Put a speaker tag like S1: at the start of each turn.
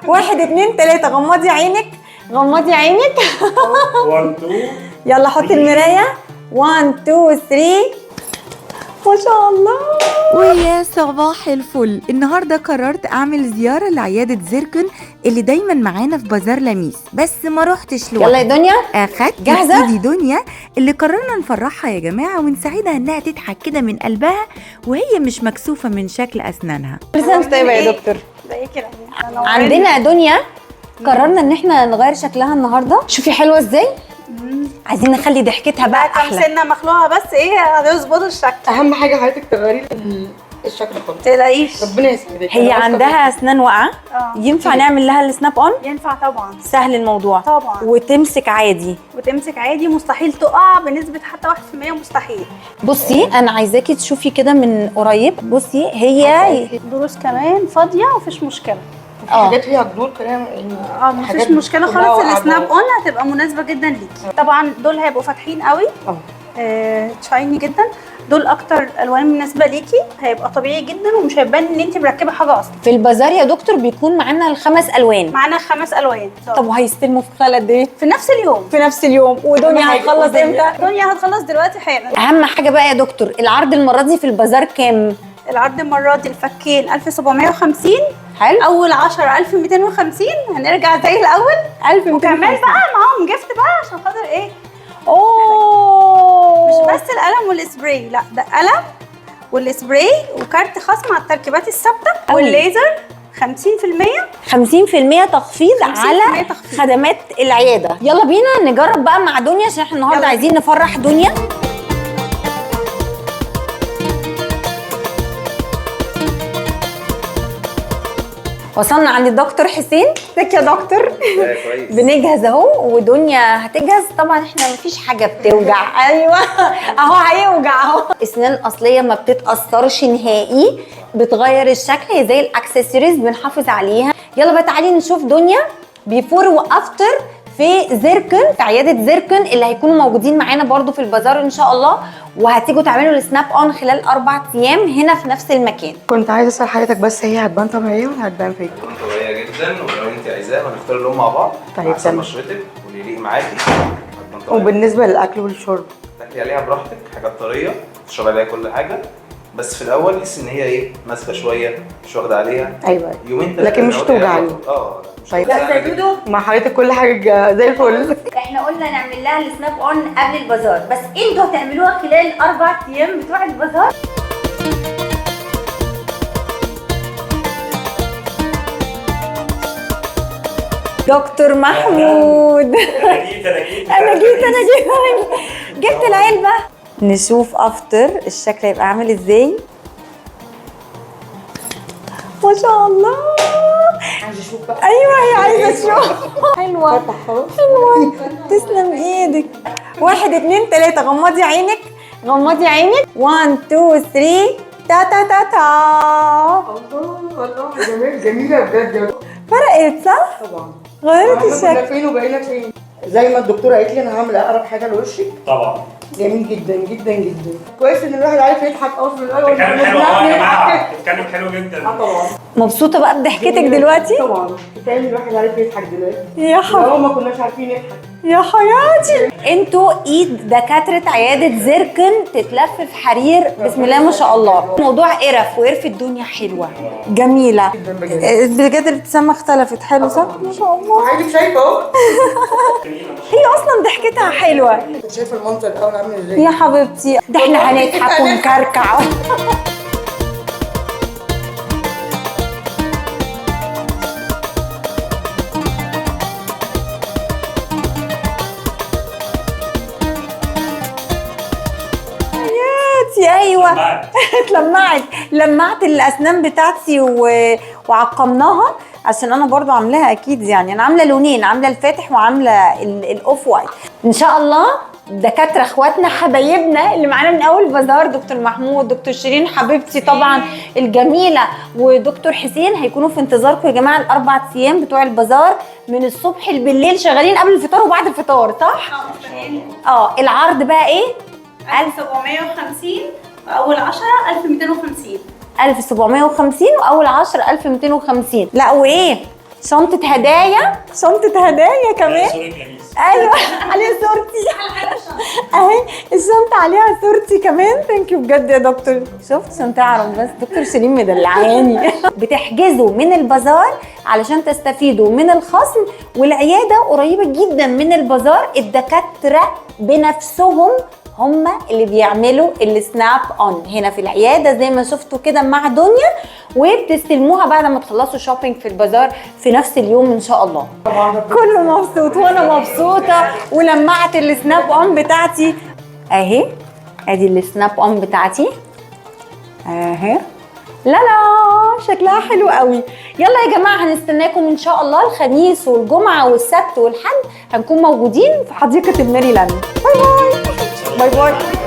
S1: واحد اتنين تلاتة، غمضي عينك، غمضي عينك.
S2: 1 2.
S1: يلا حطي المراية. 1 2 3. ما شاء الله.
S3: ويا صباح الفل. النهارده قررت اعمل زيارة لعياده زيركون اللي دايما معانا في بازار لميس، بس ما روحتش لوحدي.
S1: يلا يا دنيا.
S3: اخدت
S1: جاهزة؟
S3: ايدي دنيا اللي قررنا نفرحها يا جماعة ونساعدها انها تضحك كده من قلبها وهي مش مكسوفه من شكل اسنانها.
S1: كل سنة وانت طيبة يا دكتور.
S4: ده كده؟
S1: عندنا دنيا قررنا ان احنا نغير شكلها النهارده. شوفي حلوة ازاي. عايزين نخلي ضحكتها بقى
S4: كام
S1: احلى.
S4: سنة مخلوعه بس ايه هيظبطوا الشكل.
S5: اهم حاجة حضرتك تغيري الشكل خالص.
S4: تلاقيش.
S5: ربنا يسعدك.
S1: هي
S5: أنا واثقة
S1: عندها اسنان واقعه، ينفع نعمل لها ال snap on؟
S4: ينفع طبعا.
S1: سهل الموضوع.
S4: طبعا.
S1: وتمسك عادي.
S4: وتمسك عادي، مستحيل تقع بنسبة حتى 1%، مستحيل.
S1: بصي انا عايزاكي تشوفي كده من قريب. بصي هي
S4: دروس كمان فاضية ومفيش مشكلة.
S5: فيك. حاجات فيها جذور كلام يعني.
S4: مفيش
S5: حاجات
S4: مشكلة
S5: كلها
S4: خالص.
S5: واقعة
S4: ال snap
S5: جوه.
S4: on هتبقى مناسبة جدا ليكي. طبعا دول هيبقوا فاتحين قوي. Shiny جدا. دول اكتر الوان مناسبة ليكي، هيبقى طبيعي جدا ومش هيبان ان انت مركبة حاجة اصلا.
S1: في البازار يا دكتور بيكون معانا الخمس الوان.
S4: معانا خمس الوان.
S1: طب وهيستلموا في خلال قد ايه؟
S4: في نفس اليوم.
S1: في نفس اليوم. ودنيا هتخلص امتى؟
S4: دنيا هتخلص دلوقتي حالا.
S1: اهم حاجة بقى يا دكتور، العرض المرة دي في البازار كام؟
S4: العرض المرة دي الفكين 1750.
S1: حلو.
S4: اول 10 1250، هنرجع زي الاول.
S1: 1250.
S4: وكمان بقى معاهم gift بقى عشان خاطر ايه؟
S1: اوه
S4: مش بس القلم والسبراي، لا ده قلم والسبراي وكارت خصم على التركيبات الثابتة
S1: أوي.
S4: والليزر 50%.
S1: 50% تخفيض
S4: 50%
S1: على
S4: تخفيض.
S1: خدمات العيادة. يلا بينا نجرب بقى مع دنيا عشان احنا النهارده
S4: يلا.
S1: عايزين نفرح دنيا. وصلنا عند الدكتور حسين. ازيك يا دكتور؟
S6: كويس.
S1: بنجهز اهو ودنيا هتجهز. طبعا احنا مفيش حاجة بتوجع. ايوه اهو هيوجع اهو. اسنان اصلية ما بتتاثرش نهائي، بتغير الشكل، هي زي الاكسسوارز بنحافظ عليها. يلا بقى تعالي نشوف دنيا before و after في زيركن، في عيادة زيركن اللي هيكونوا موجودين معانا برضو في البازار ان شاء الله، وهتيجوا تعملوا ال snap on خلال 4 ايام هنا في نفس المكان.
S5: كنت عايزه اسال حضرتك بس، هي هتبان طبيعية ولا هتبان fake؟
S6: طبيعية جدا، ولو انت عايزاها هنختار اللون مع بعض.
S5: طيب،
S6: على حسب
S5: تمام.
S6: بشرتك واللي يليق معاكي. هتبان طبيعية.
S5: وبالنسبة للاكل والشرب؟
S6: تاكلي عليها براحتك، حاجات طرية تشربي عليها كل حاجة، بس في الاول تحسي ان هي ايه، ماسكه شوية، مش واخده عليها.
S5: ايوه.
S6: يومين تلاتة
S5: لكن مش
S6: تاخدي عليها
S5: توجعني.
S6: على طول. لا، مش
S5: طيب.
S6: توجعني.
S5: مع حضرتك كل حاجة زي الفل.
S1: احنا قلنا نعمل لها ال snap on قبل البازار، بس انتوا هتعملوها خلال 4 ايام بتوع البازار. دكتور محمود.
S2: انا جيت انا جيت
S1: انا جيت انا جيت جبت العلبة. نشوف after الشكل هيبقى عامل ازاي. ما شاء الله.
S5: عايزه اشوف بقى.
S1: ايوه هي عايزه تشوف. حلوة
S5: فتح خلاص.
S1: حلوة. تسلم ايدك. واحد اتنين تلاتة، غمضي عينك، غمضي عينك. 1 2 3. تا تا تا تا.
S5: الله الله، جميل، جميلة بجد.
S1: فرقت صح؟
S5: طبعا.
S1: غيرت
S5: احنا كنا
S1: الشكل.
S5: فين وبقينا فين. زي ما الدكتورة قالت لي انا هعمل اقرب حاجة لوشك.
S2: طبعا.
S5: جميل جدا جدا جدا. كويس ان الواحد عارف يضحك اصلا الاول.
S2: بتتكلم حلو اه يا جماعة، بتتكلم حلو جدا.
S5: طبعا.
S1: مبسوطة بقى بضحكتك دلوقتي؟
S5: طبعا كفاية ان الواحد عارف يضحك دلوقتي.
S1: يا حبيبتي.
S5: لو ما كناش عارفين نضحك.
S1: يا حياتي. انتوا ايد دكاترة عيادة زيركن تتلف في حرير، بسم الله ما شاء الله. موضوع قرف وقرف الدنيا حلوة جميلة
S5: جدا بجد.
S1: بجد. الابتسامة اختلفت حلو صح؟ ما شاء الله.
S5: وعينك شايفه اهو.
S1: هي اصلا ضحكتها حلوة.
S5: كنت شايفه المنظر الاول عامل ازاي؟
S1: يا حبيبتي ده احنا هنضحك ونكركع. حياتي ايوه. اتلمعت، لمعت الاسنان بتاعتي وعقمناها عشان انا برضو عاملاها اكيد، يعني انا عامله لونين، عامله الفاتح وعامله ال off white. ان شاء الله دكاترة اخواتنا حبايبنا اللي معانا من اول بازار، دكتور محمود، دكتور شيرين حبيبتي طبعا الجميلة، ودكتور حسين، هيكونوا في انتظاركم يا جماعة ال4 ايام بتوع البازار من الصبح بالليل، شغالين قبل الفطار وبعد الفطار صح؟ العرض بقى ايه؟
S4: 1750 واول 10 1250.
S1: 1750 واول 10 1250. لا وايه؟ شنطه هدايا، شنطه هدايا كمان.
S2: صورة لميس.
S1: ايوه عليها صورتي، اهي الشنطة عليها صورتي كمان. thank you بجد يا دكتور. شفت عشان تعرف بس دكتور شيرين مدلعاني. بتحجزوا من البازار علشان تستفيدوا من الخصم، والعياده قريبه جدا من البازار. الدكاترة بنفسهم هم اللي بيعملوا ال snap on هنا في العيادة زي ما شفتوا كده مع دنيا، وبتستلموها بعد ما تخلصوا shopping في البازار في نفس اليوم ان شاء الله. كله مبسوط وانا مبسوطة، ولمعت ال snap on بتاعتي اهي. ادي ال snap on بتاعتي اهي، لا لا شكلها حلو قوي. يلا يا جماعة هنستناكم ان شاء الله الخميس والجمعة والسبت والحد، هنكون موجودين في حديقة الميريلاند. bye bye bye bye.